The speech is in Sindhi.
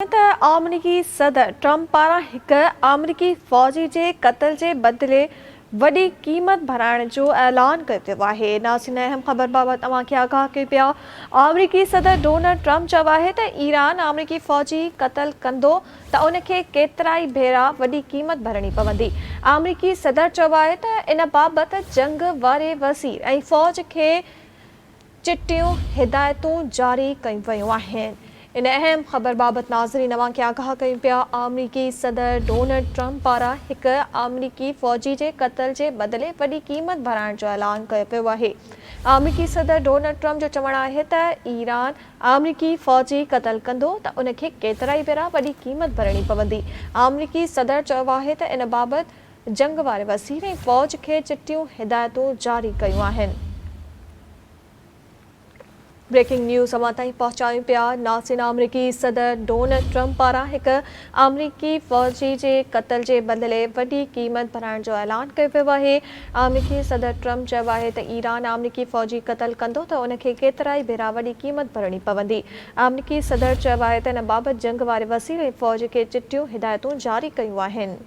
ته آمريڪي صدر ٽرمپ پاران هڪ آمريڪي فوجي جي قتل جي بدلي وڏي قيمت ڀرائڻ جو اعلان ڪيو ويو آهي. ناظرين اهم خبر بابت اوهان کي آگاهه ڪيون پيا. آمريڪي صدر ڊونلڊ ٽرمپ چيو آهي ته ايران آمريڪي فوجي قتل ڪندو ته ان کي ڪيترائي ڀيرا وڏي قيمت ڀرڻي پوندي. آمريڪي صدر چيو آهي ته ان بابت جنگ واري وزير ۽ فوج کي چٽيون هدايتون جاري ڪيون ويون آهن. ان اهم خبر بابت ناظرين اوهان کي آگاهه ڪيون پيا آمريڪي صدر ڊونلڊ ٽرمپ پاران هڪ آمريڪي فوجي جي قتل جي بدلي وڏي قيمت ڀرائڻ جو اعلان ڪيو ويو آهي. آمريڪي صدر ڊونلڊ ٽرمپ جو چوڻ آهي ته ايران آمريڪي فوجي قتل ڪندو ته ان کي ڪيترائي ڀيرا وڏي قيمت ڀرڻي پوندي. آمريڪي صدر چيو آهي ته ان بابت جنگ واري وزير ۽ فوج کي چٽيون هدايتون جاري ڪيون آهن. بريڪنگ نيوز اوهان تائين پهچايون پيا ناظرين آمريڪي صدر ڊونلڊ ٽرمپ پاران هڪ آمريڪي فوجي جي قتل جي بدلي وڏي قيمت ڀرائڻ جو اعلان ڪيو ويو آهي آمريڪي صدر ٽرمپ چيو آهي ته ايران آمريڪي فوجي قتل ڪندو ته ان کي ڪيترائي ڀيرا وڏي قيمت ڀرڻي پوندي آمريڪي صدر چيو آهي ته ان بابت جنگ واري وزير ۽ فوج کي چٽيون هدايتون جاري ڪيون آهن.